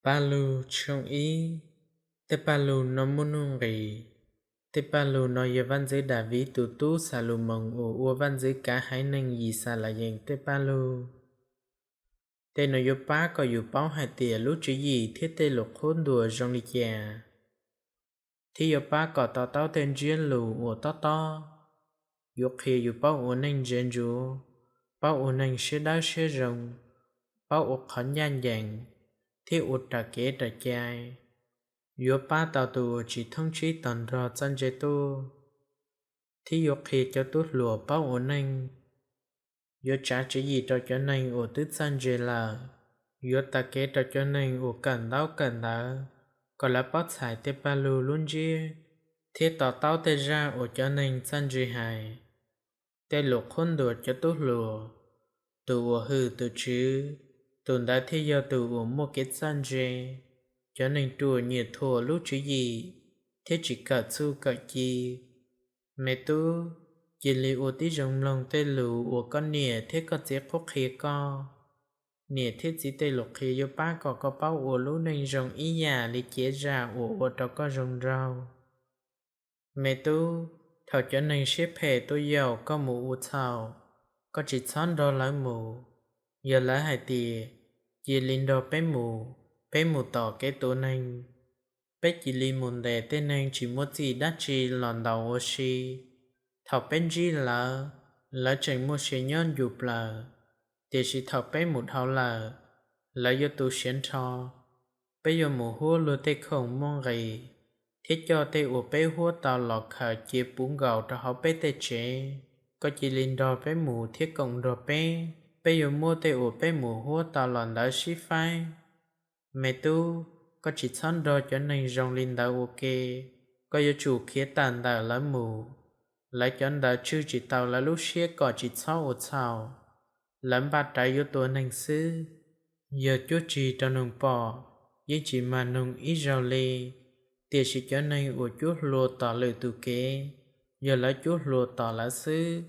Paj Lug tshooj ib. Tej paj lug no muaj nuj nqis. Tej paj lug no yog vaj ntxwv Daviv tus tub Xalumoos uas ua vaj ntxwv kav haiv neeg Yixalayees tej paj lug. Tej no yuav pab kom yus paub hais tias lub tswv yim thiab tej lus qhuab ntuas zoo li cas, thiab yuav pab kom to taub tej ntsiab lus uas tob tob. Yuav qhia yus paub ua neej ntse ntsuav, paub ua neeg siab dawb siab zoo, paub ua qhov ncaj ncees, thiab ua raws kev raws cai. Yuav pab tau tus uas tsis thoob tsib tos nrog txawj ntse tuaj, thiab yuav qhia cov tub hluas paub ua neej. Yuav tsav tswv yim rau cov neeg uas twb txawj ntse lawm, yuav taw kev rau cov neeg uas kawm ntaub kawm ntawv, kom lawv paub txhais tej paj lug lub ntsiab, thiab to taub tej zaj uas cov neeg txawj ntse hais. Tej lus qhuab ntuas cov tub hluas. Tus uas hwm tus Tswv, tus ntawd thiaj yog tus uas muaj kev txawj ntse. Cov neeg ruam nyiam thuam lub tswv yim, thiab tsis kawm txuj kawm ci. Me tub, cia li ua tib zoo mloog tej lus uas koj niam thiab koj txiv qhuab qhia koj. Niam thiab txiv tej lus qhia yuav pab kom koj paub ua lub neej zoo ib yam li cev zaj uas ua rau koj zoo nraug. Me tub, thaum cov neeg siab phem tuaj yaum koj mus ua txhaum, koj tsis txhob nrog lawv mus. Yog lawv hais tias, cia li nrog peb mus, peb mus tom kev tua neeg, peb cia li mus ntes tej neeg tsis muaj txim dab tsi los ntaus ua si. Thaum peb ntsib lawv, lawv tseem muaj sia nyob ncu plaws, tiam sis thaum peb mus dhau lawm, lawv yuav tu siav nrho. Peb yuav mus huab luag tej khoom muaj nqis, thiab coj tej uas peb huab tau los khaws cia puv nkaus rau hauv peb tej tsev. Koj cia li nrog peb mus thiab koom nrog peb, peb yuav muab tej uas peb mus huab tau los ntawd sib faib. Me tub, koj tsis txhob nrog cov neeg zoo li ntawd ua ke, koj yuav tsum khiav tawm ntawm lawv mus. Lawv cov ntawd tswj tsis tau lawv lub siab kom tsis txhob ua txhaum. Lawv npaj rawv yuav tua neeg xwb. Yog cuab tsis rau noog pom, yeej tsis mag noog ib zaug li, tiam sis cov neeg uas cuab hlua tom lwm tus kev, yog lawv cuab hlua tom lawv xwb,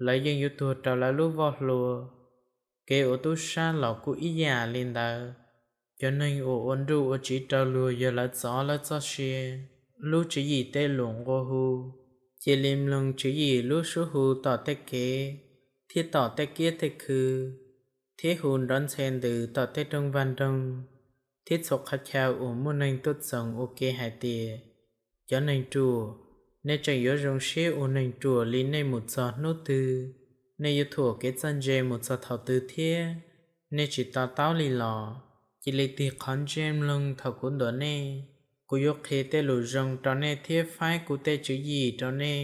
lawv yeej yuav tuag rau lawv lub voj hlua. Kev ua tub sab los kuj ib yam li ntawd. Cov neeg uas ua nruj ua tsiv rau luag yog lawv txov lawv txoj sia. Lub tswv yim tej lus nqua hu. Cia li mloog tswv yim lub suab hu tom tej kev, thiab tom tej kiab tej khw, thiab hu nrov ntxhe ntws tom tej rooj vag nroog, thiab txhua qhov chaw uas muaj neeg tuaj txoos ua ke hais tias, cov neeg ruam, nej tseem yuav zoo siab ua neeg ruam li nej mus txog hnub twg? Nej yuav thuam kev txawj ntse mus txog thaum twg thiab? Nej tsis to taub li los? Cia li tig qhov ntsej mloog thaum kuv ntuas nej. Kuv yuav qhia tej lus zoo rau nej thiab faib kuv tej tswv yim rau nej.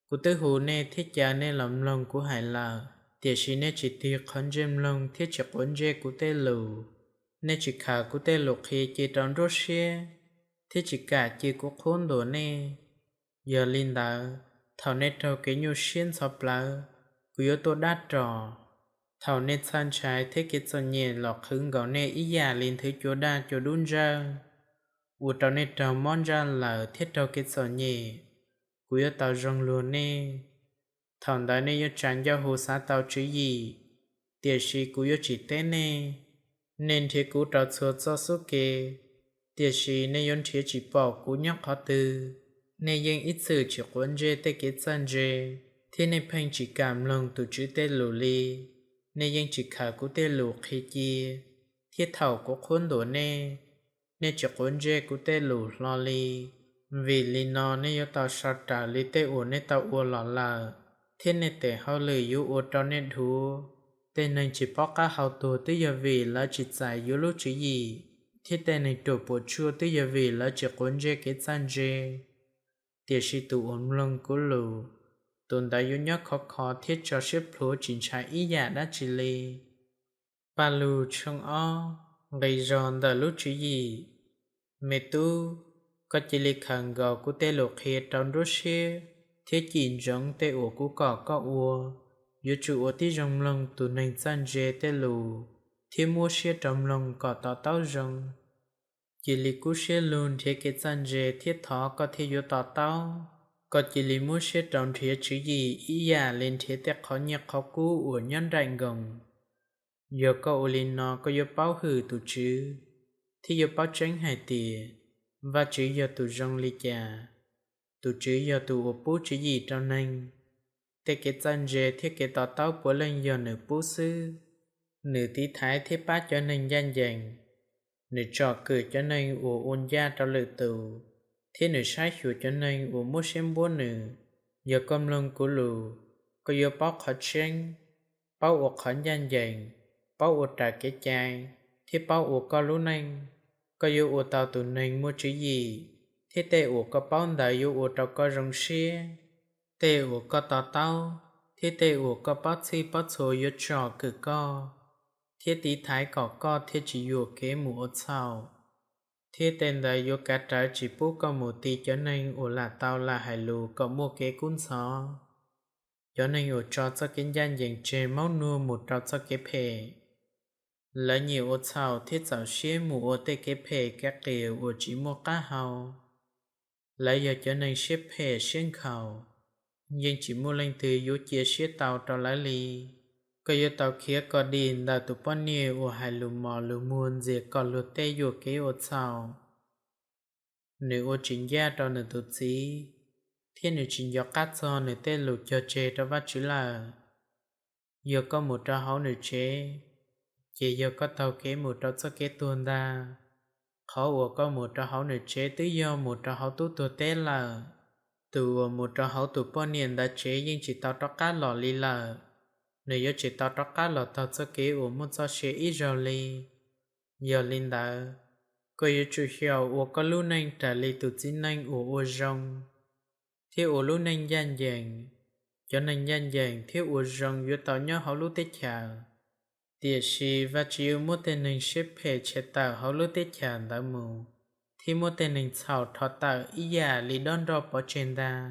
Kuv twb hu nej thiab caw nej los mloog kuv hais lawm, tiam sis nej tsis tig qhov ntsej mloog thiab tsis quav ntsej kuv tej lus. Nej tsis khaws kuv tej lus qhia cia rau nruab siab, thiab tsis kam cia kuv qhuab ntuas nej. Yog li ntawd, thaum nej raug kev nyuaj siab ntxhov plawv, kuv yuav tuaj dab ros. Thaum nej txhawj ntshai thiab kev txom nyem los qhwv nkaus nej ib yam li nthwv cua daj cua dub ntsawj, ua rau nej raug mob ntsaj lawm thiab raug kev txom nyem, kuv yuav tau zoo luag nej. Thaum ntawd nej yuav tsa ncauj hu xav tau tswv yim, tiam sis kuv yuav tsis teb nej. Nej nrhiav kuv rau txhua txoj xub ke, tiam sis nej yuav nrhiav tsis pom kuv nyob qhov twg. Nej yeej ib txwm tsis quav ntsej tej kev txawj ntse, thiab nej pheej tsis kam mloog tus Tswv tej lus li. Nej yeej tsis khaws kuv tej lus qhia cia, thiab thaum kuv qhuab ntuas nej, nej tsis quav ntsej kuv tej lus hlo li. Vim li no nej yuav tau so raws li tej uas nej tau ua los lawm, thiab nej tes hauj lwm yuav ua rau nej dhuav. Tej neeg tsis paub qab hau tuag twb yog vim lawv tsis txais yuav lub tswv yim, thiab tej neeg ruam puas tsuaj twb yog vim lawv tsis quav ntsej kev txawj ntse. Tiam sis tus uas mloog kuv lus, tus ntawd yuav nyob khov kho thiab tso siab plhuav tsis ntshai ib yam dab tsi li. Paj Lug tshooj ob. Nqi zog ntawm lub tswv yim. Me tub, koj cia li khaws nkaus kuv tej lus qhia rau nruab siab, thiab cim ntsoov tej uas kuv kom koj ua. Yuav tsum ua tib zoo mloog tus neeg txawj ntse tej lus, thiab muab siab rau mloog kom to taub zoo. Cia li kub siab lug nrhiav kev txawj ntse thiab thov koj thiaj yuav to taub. Koj cia li muab siab rau nrhiav tswv yim ib yam li nrhiav tej qhov nyiaj qhov kub uas nyob nraim nkoos. Yog koj ua li no koj yuav paub hwm tus Tswv, thiab yuav paub tseeb hais tias Vajtswv yog tus zoo li cas. Tus Tswv yog tus uas pub tswv yim rau neeg. Tej kev txawj ntse thiab kev to taub puav leej yog nws pub xwb. Nws tiv thaiv thiab pab cov neeg ncaj ncees. Nws tsom kwm cov neeg uas ua ncaj rau lwm tus, thiab nws saib xyuas cov neeg uas muab siab npuab nws. Yog koj mloog kuv lus, koj yuav paub qhov tseeb, paub ua qhov ncaj ncees, paub ua raws kev cai, thiab paub ua koj lub neej. Koj yuav ua tau tus neeg muaj tswv yim, thiab tej uas koj paub ntawd yuav ua rau koj zoo siab. Tej uas koj to taub thiab tej uas koj paub txhij paub txhua yuav tsom kwm koj, thiab tiv thaiv kom koj thiaj tsis yuam kev mus ua txhaum, thiab tej ntawd yuav kav rawv tsis pub koj mus ti cov neeg uas lam tau lam hais lus kom muaj kev kub ntxhov. Cov neeg uas tso txoj kev ncaj ncees tseg maub nug mus rau txoj kev phem. Lawv nyiam ua txhaum thiab txaus siab mus ua tej kev phem kev qias uas tsis muaj qab hau. Lawv yog cov neeg siab phem siab nkhaus, yeej tsis muaj leej twg yuav cia siab tau rau lawv li. Koj yuav tau khiav kom dim ntawm tus poj niam uas hais lus mos lus muag ntxias kom luag tej yuam kev ua txhaum. Nws ua tsis ncaj rau nws tus txiv, thiab nws tsis nco qab txog nws tej lus cog tseg rau Vajtswv lawm. Yog koj mus rau hauv nws tsev, ces yog koj taug kev mus rau txoj kev tuag ntag. Qhov uas koj mus rau hauv nws tsev twb yog mus rau hauv tub tuag teb lawm. Tus uas mus rau hauv tus poj niam ntawd tsev yeej tsis tau rov qab los li lawm. Nws yuav tsis tau rov qab los taug txoj kev uas muaj txoj sia ib zaug li. Yog li ntawd, koj yuav tsum xyaum ua koj lub neej raws li tus txiv neej uas ua zoo, thiab ua lub neej ncaj ncees. Cov neeg ncaj ncees thiab ua zoo yuav tau nyob hauv lub teb chaws, tiam sis Vajtswv yuav muab tej neeg siab phem tshais tawm hauv lub teb chaws ntawd mus, thiab muab tej neeg txhaum rho tawm ib yam li dob nroj pov tseg ntag.